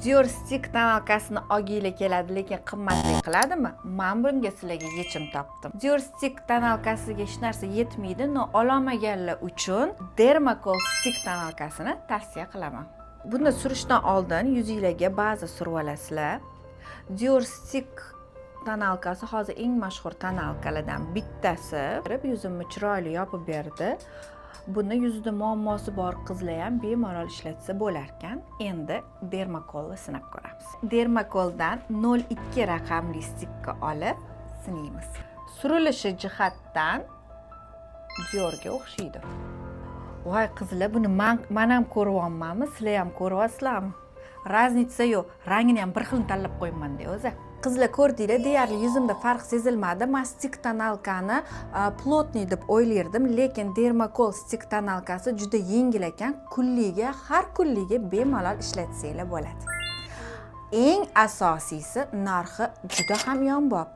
Dior Stick тоналка sini olginglar keladi, lekin qimmatli qiladimi? Man bunga sizlarga yechim topdim. Dior Stick тоналка siga hech narsa yetmaydi, но ololmaganlar uchun Dermacol Stick тоналка sini tavsiya qilaman. Buni surishdan oldin yuzinglarga baza surib olasizlar. Dior Stick тоналка si hozir eng mashhur тоналка lardan bittasi. Yuzimni chiroyli yopib berdi. Buni yuzida muammosi bor qizlar ham bemalol ishlatsa bo'larkan. Endi Dermacolni sinab ko'ramiz. Dermacoldan 02 raqamli стик ka olib sinaymiz. Surilishi jihatdan Diorga o'xshaydi. Voy qizlar, buni man ham ko'ryapmanmi, sizlar ham ko'ryapsizlarmi? Разница yo'q. Rangini ham bir xil tanlab qo'yibman-da o'zi. Qizlar, ko'rdinglar, deyarli yuzimda farq sezilmadi. Man stick тоналка ni плотный deb o'ylardim, lekin Dermacol stick тоналка si juda yengil ekan. Kunliga, har kunliga bemalol ishlatsanglar bo'ladi. Eng asosiysi, narxi juda hamyonbop.